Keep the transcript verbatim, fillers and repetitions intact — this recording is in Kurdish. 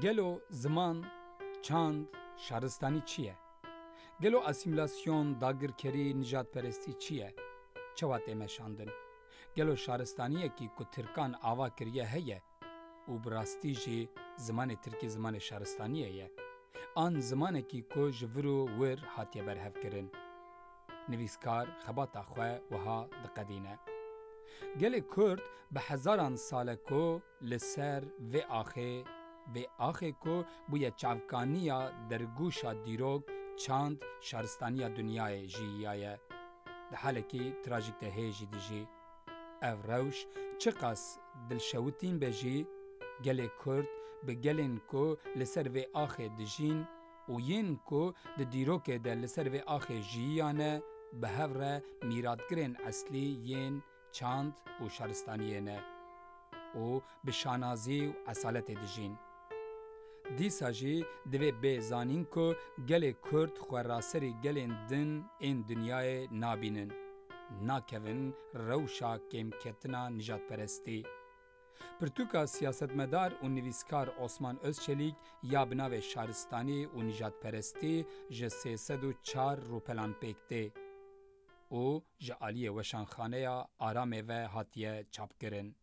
Gelo ziman, çand, şaristanî çi ye? Gelo asîmîlasyon, dagirkerî, nijadperestî çi ye? Çawa tê meşandin? Gelo şaristaniyekî ku tirkan ava kiriye heye û bi rastî jî zimanê tirkî zimanê şaristaniyê ye? An zimanekî ku ji vir û wir hatiye berhevkirin? Nivîskar xebata xwe wiha diqedîne. Gelê Kurd bi hezaran sal e ku li ser vê axê, vê axê ku bûye çavkaniya dergûşa dîrok, çand, şaristaniya dinyayê jiyiyaye. Di halekî trajîk de hê jî dijî. Ev rewş çiqas dilşewitîn be jî, gelê Kurd bi gelên ku li ser vê axê dijîn û yên ku di dîrokê de li ser vê axê jiyiyane, bi hev re mîratgirên eslî yên çand û şaristaniyê ne û bi şanazî û esaletê dijîn. Dîsa jî divê bê zanîn ku gelê Kurd xwe raserî gelên din ên dinyayê nabînin, nakevin rewşa kêmketina nijadperestî. Pirtûka siyasetmedar û nivîskar Osman Özçelîk ya bi navê Şaristanî û Nijadperestî ji sê sed û çar rûpelan pêk tê û ji aliyê Weşanxaneya Aramê ve hatiye çapkirin.